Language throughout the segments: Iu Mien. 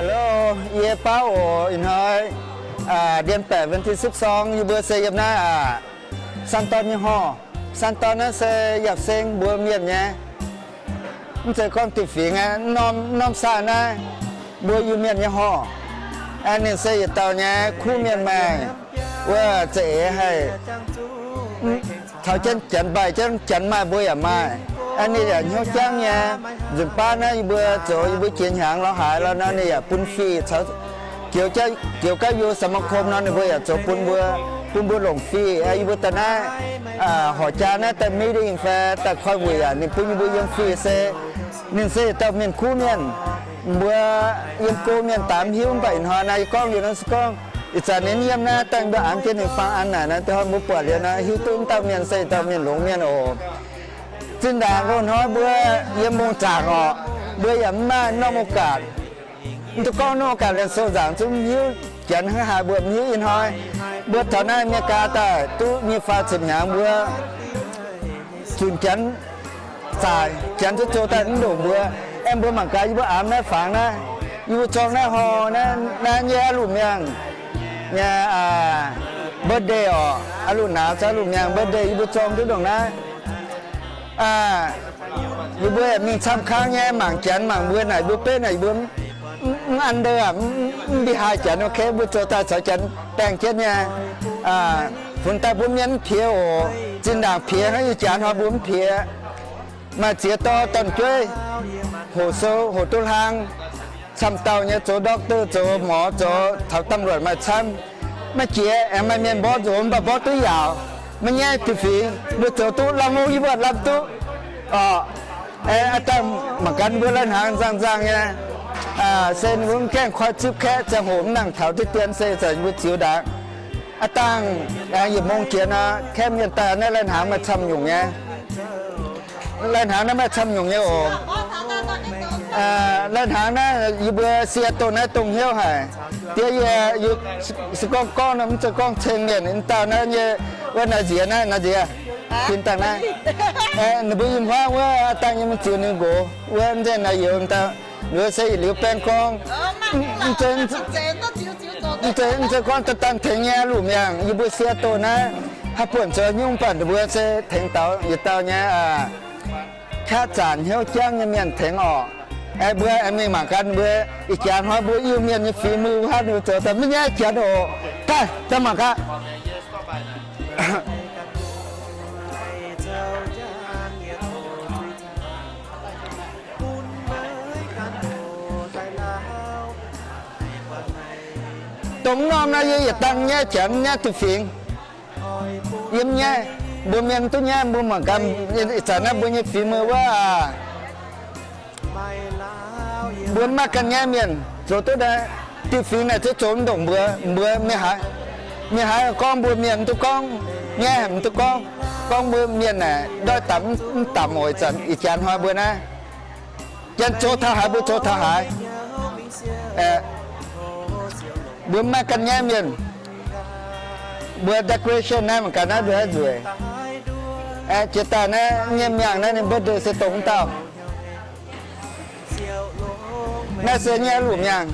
Hello, yie baav oc. Ih hnoi เดือนแปด วันที่สิบสอง yie mbuo se yiem naaiv aqv, San Ton nyei horh. San Ton naaiv se yaac seng mbuo mienh nyei. Mv zeiz gorngv diuh fingx aqv, norm, norm saah naaiv mbuo Iu-Mienh nyei horh. Ninh se yietc dauh nyei kuv mienh maaih, wuov za'eix haih caux jienv janx mbaih jienv janx maaih mbuo yaac maaih. Ninh yaac hnyouv jangv nyei. Nzunc baav naaiv yie mbuo zoux yie mbuo jiex hnyangx lorz haaix lorz nor ninh yaac bun fih caux joux gauv you สมาคม nor ninh mbuo yaac zoux bun mbuo, bun mbuo longc fih. Yie mbuo daaih naaiv horqc jaa naaiv daaih meeting fai daaih koi wuic yaac ninh bun yie mbuo yiem fih se ninh se yietc dauh mienh kuv mienh. Mbuo yiem go mienh daaih mv hiuv, mv baac ih hnoi naaiv yie gorngv liuz nor se gorngv ih zanc ninh yiem naaiv dangh mbuo aengx jienv ninh fangx an naaic nor, da'hoi mbuo buatc liuz nor hiuv duqv wuov dauh mienh se yietc dauh mienh longx mienh oc. Zinh ndaangc loz-hnoi mbuo yiem mbong zaangc orqc, mbuo yaac mv maaih norm โอกาส. Mv duqv gorngv norm โอกาส laengz sou nzaangc zungv mv hiuv janx hnangv haaix mbuo mv hiuv ih hnoi. Mbuo taux naaiv America daaih duqv nyic faah ziepc hnyangx mbuo zunc janx zaaic, janx duqv zoux daaih mv ndongc mbuo. Aengx mbuo mangc gaax yie mbuo aamx naaiv fangx naaiv, yie mbuo zorng naaiv horh naaiv, naaiv nyei aqv luc miangh nyei birthday orqc, aqv luc nauz za'luc miangh birthday yie mbuo zorng duqv ndongc naaiv. Yie mbuo yaac mingh camv kangv nyei, mangc janx mangc mbuo naaic, mbuo betv naaic yie mbuo mv an ndo aqv, mv mbi haaix janx, ok, mbuo zoux daaih caux janx baengh jienv nyei. Funx daaih mbuo mienh mv piex oc. Zinh ndaangc piex hnangv ih jaax hnoi mbuo mv piex. Maaih ziex dorn dorn-jueiv, hoqc sou hoqc duqv hlang, camv dauh nyei zoux doctor, zoux หมอ, zoux taux ตำรวจ maaih camv. Maiv jiex aengx maaih mienh mborqv nzox mv baac mborqv duqv yaauc. Maiv nyaiv diuh fingx mbuo zoux duqv lamh mungv yie mbuo lamh duqv. Orqc, aa dangh mangc gaax mbuo lai-hnaangx nzangh nzangh nyei, se ninh mbuo mv gaengh koi zipv kaeqv ziangh hoc mv nangc taux diqv dien se zanc yie mbuo ziux ndaangc. Aa dangh yietc mong jiex nor, kaeqv mienh daaih naaiv lai-hnaangx maaih camv nyungc nyei. Lai-hnaangx naaiv maaih camv nyungc nyei oc. Lai-hnaangx naaiv yie mbuo Seattle naaiv dongh hnyouv haic. Diev yie, se gorngv gorngv nor mv zeiz gorngv ceng mienh, m'dauh naaiv nyei, wuov naaiv nziex naaiv, naaiv nziex, fin dangh naaiv. Ninh mbuo i hmuangv wuov dangh nyei mv ziux ninh nqox wuov, mv zeiz naaiv youz m'dauh. Ninh mbuo se yietc liuz baeng gorngv, mv zeiz gorngv daaih dangh tengx nyei luc miangh. Yie mbuo Seattle naaiv haaix buonc zoux nyungc, mv baac ninh mbuo se tengx daux yietc dauh nyei qaqv zanc hnyouv jangv nyei mienh tengx orqc. Aengx mbuo aengx mingh mangc gaax ninh mbuo ih jaax hnoi mbuo Iu-Mienh nyei fingx mui wuov haav ninh mbuo zoux daaih mv nyaiv janx oc. Daaih, daaih mangc gaax. Dongh norm naaiv yie yietc dangh nyaiv janx nyaiv diuh fingx. Yie mv nyaiv, mbuo mienh duqv nyaiv, mbuo mangc gaax ih zanc naaiv mbuo nyei fingx mui wuov aac. Mbuo mv maaih ganh nyaiv mienh zoux duqv naaiv diuh fingx naaic zungv zoux mv ndongc mbuo, mbuo mienh haaix, mienh haaix gorngv mbuo mienh mv duqv gorngv, nyaiv haic mv duqv gorngv, gorngv mbuo mienh naaic ndoih damc mv damc oc. Ih zanc ih jaax hnoi mbuo naaiv janx zoux taux haaix mbuo zoux taux haaix. Mbuo mv maaih ganh nyaiv mienh. Mbuo decoration naaiv mangc gaax naaiv mbuo haaix nzueic. Jiex daaih naaiv nyei miangh naaiv ninh birthday se dongh mv dauh. Naaiv se nyei luc miangh.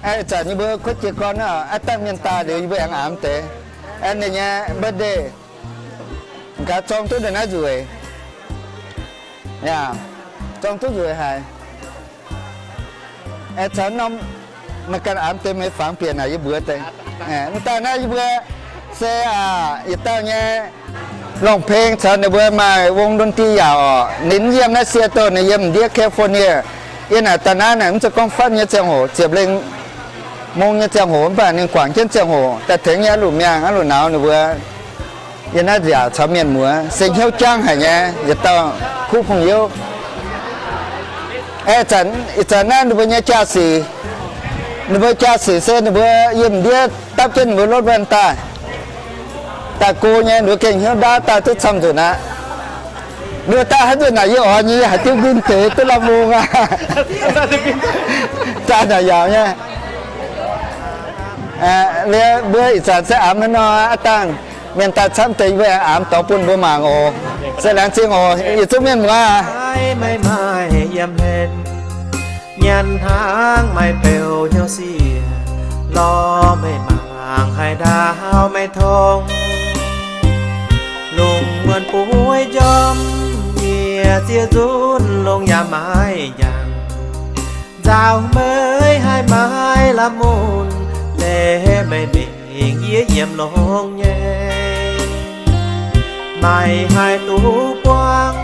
Ih zanc yie mbuo kuotv jiez gorn aqv, dangh mienh daaih liuz yie mbuo aengx aamx deix. Ninh nyei birthday gaax zorng duqv ninh naaiv nzueic. Yaac zorng duqv nzueic haic. Caux norm meih ganh aamx deix meih fangx bieqc naaic yie mbuox deix. Mv daaih naaiv yie mbuo se yietc dauh nyei longc peng caux ninh mbuo maaih วงดนตรี yaac orqc. Ninh yiem naaiv Seattle, ninh yiem ndiev California. Yie naaic daaih naaiv naaic mv zeiz gorngv fatv nyei ziangh hoc, ziepc lengh mong nyei ziangh hoc, mv baac ninh guangc jienv ziangh hoc daaih tengx nyei aqv luc miangh aqv luc nauz ninh mbuo. Yie naaiv nziaauc caux mienh muoz se hnyouv jangv haic nyei yietc dauh kuv pong youv. Ih zanc naaiv ninh mbuo nyei jaa-sic, ninh mbuo jaa-sic se ninh mbuo yiem ndiev dapv jienv ninh mbuo รถแวน daaih, daaih go nyei, ninh mbuo gengh hnyouv ndaauv daaih duqv camv nzunc aqv. Ninh mbuo daaih haaix nzunc naaic yie oix nyei haaix diuv nquin deix duqv lamh mong aqv. Daaih naaic yaauc nyei. Liuz mbuo ih zanc se aamx haaix nor aqv dangh, mienh daaih camv deix yie mbuo aengx aamx dorh bun mbuo mangc oc. Se laengz zingh oc, yietc zungv mienh muoz aac. Nyanc hnaangx maaih beuv hnyouv sieqv, lorz meih mangc haaix ndaauv maiv tong. Lungh muonz bueix njormh, yie zieqv nzunv longx yaac maiv njang. Nzaaux meih haih maaih la'munc, leiz meih mingh yie yiem longx nyei. Maaih haaix duqv buangv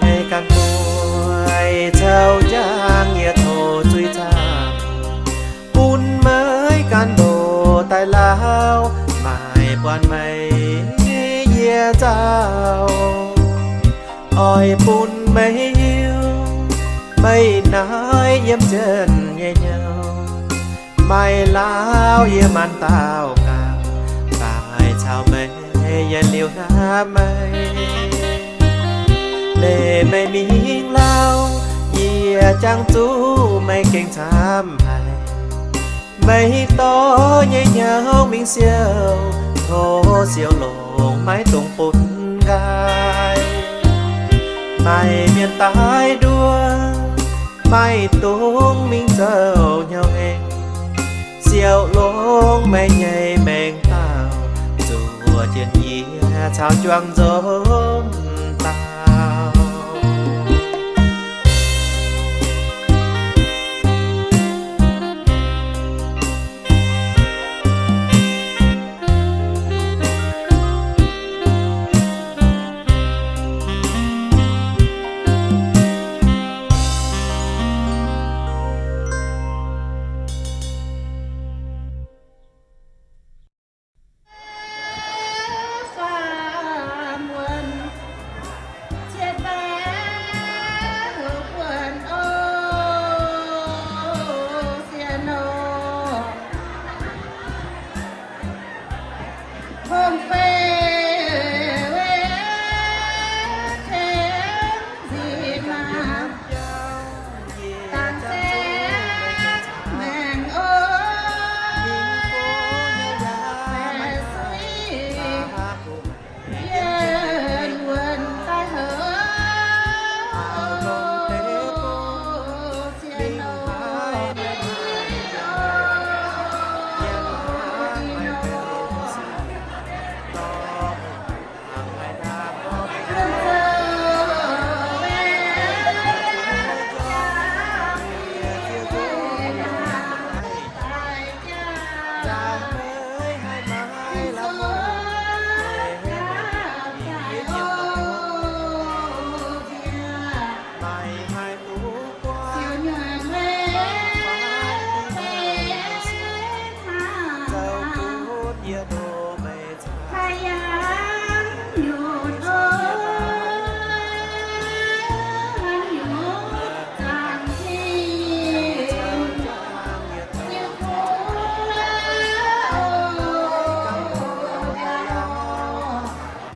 Meih ganh bueix caux njang yie tov zuiz zaangc, bun meih ganh ndoqc daaih lauh, maaih buatc meih yie nzauh. Oix bun meih hiuv, meih naaiv yiem jienv nyei hnyouv. Maaih lauh yie maanc daauh gaux, daaih caux meih yiem liuz hnamv meih. Leiz meih mingh lauh, yie jangx zuqc meih gengh camv haic. Meih dorh nyei hnyouv mingh siou, tov siou longx maiv dungx bun nqaai. Maaih mienh daaih nduov, maiv dungx mingh zoux hnyouv hengx. Siou longx meih nyei maengc dauh, zuov jienv yie caux juangc nzoih.